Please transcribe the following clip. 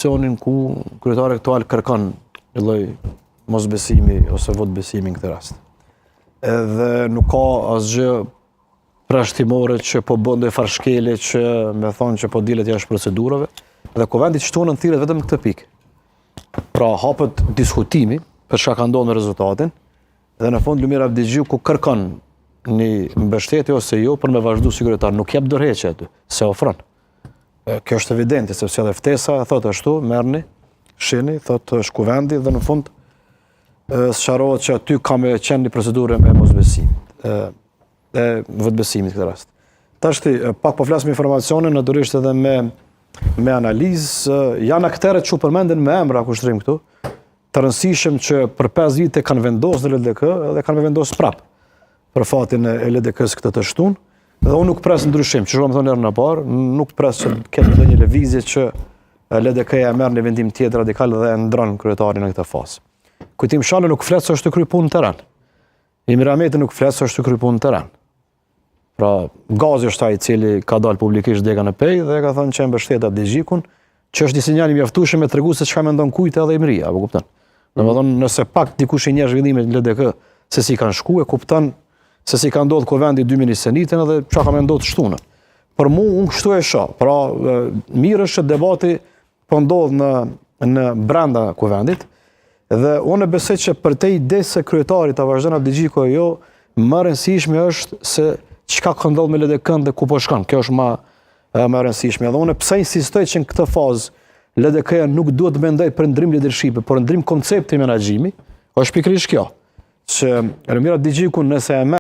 Cionin ku kryetari aktual kërkon një lloj mosbesimi ose votëbesimi në këtë rast. Edhe nuk ka asgjë përjashtimore që po bën ndonjë farë shkelje që me thonë që po dilet jashtë procedurave dhe kuvendi të shtunën thirret vetëm në këtë pikë. Pra hapet diskutimi për çka ka ndodhur me rezultatin dhe në fund Lumir Abdixhiku kërkon një mbështetje ose jo për me vazhdu si kryetar, nuk jep dorëheqje aty, s'e ofron. Kjo është evidente, sepse edhe ftesa e thotë ashtu, merrni, shini, thotë është kuvendi dhe në fund sqarohet që aty ka me qenë një procedurë e mosbesimit, e, e votëbesimit këtë rast. Tashti, pak po flas me informacione, natyrisht edhe me, me analizë, janë akterët që u përmendën me emra Kushtrim këtu, të rëndësishëm që për 5 vite kanë vendosë në LDK dhe kanë me vendosë prapë për fatin e LDK-së këtë të shtunë, dhe unë nuk pres ndryshim, që shumë thonë herën e parë, nuk pres që të ketë ndonjë lëvizje që LDK-ja merr një vendim tjetër radikal dhe e ndron kryetarin në këtë fazë. Kujtim Shala nuk flet se është tu kry punë në terren. Imri Ahmeti nuk flet se është tu kry punë në terren. Pra, Gazi është ai i cili ka dalë publikisht dega në Pejë dhe ka thënë që e mbështet Abdixhikun, që është një sinjal i mjaftueshëm me tregu se çka mendon Kujti edhe Imria, apo kupton? Domethënë, nëse pak dikush i njeh zhvillimet në LDK, se si kanë shku, e kupton se si ka ndodhur kuvendi 2021 edhe çka ka me ndodhur të shtunën. Për mu, unë kështu e shoh. Pra, mirë është që debati po ndodh në, në brenda kuvendit, dhe unë besoj që përtej idesë së kryetarit ta vazhdon Abdixhiku jo, më rëndësishme është se çka ka ndodhur me LDK-n dhe ku po shkon. Kjo është më më e rëndësishme. Edhe unë pse insistoj që në këtë fazë LDK-ja nuk duhet të mendojë për ndrim leadershipi, por ndrim koncepti menaxhimi, është pikërisht kjo, që Lumir Abdixhiku nëse e merr.